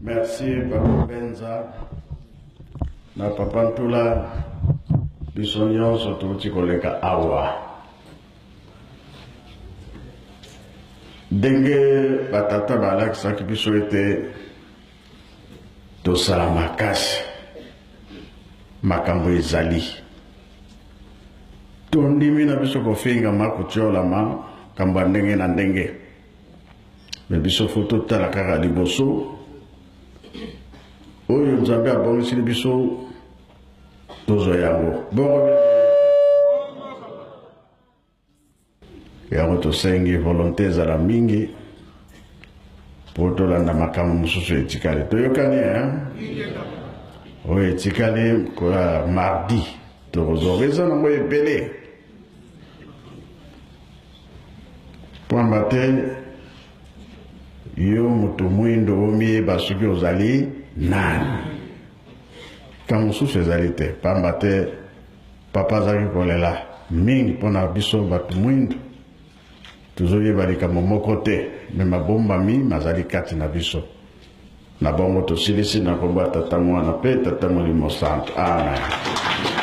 Merci papa Benza na papa Ntula, biso nyonso touti koleka awa. Ndenge batata balakisaki biso ete tosala makasi, makambo ezali tondimi na biso kofingama, kotiolama, makambo ya ndenge na ndenge. Me biso fo totala kaka liboso oyo Nzambe abongisili biso, tozwa yango. Bongo yango tosengi volonté ezala mingi mpo tolanda makambo mosusu etikali. Toyokani hein? Oyo etikali kola mardi tokozonga, eza nango ebele. Pamba te yo moto mwindo omiyeba soki ozali nani. Ntango mosusu ezali te, pamba te papa azalaki kolela mingi mpo na biso bato mwindo. Tozoyeba likambo moko te, me mabombami mazali kati na biso. Na bongo tosilisi na nkombo ya Tata, Mwana mpe Tata Molimo Santu. Amen.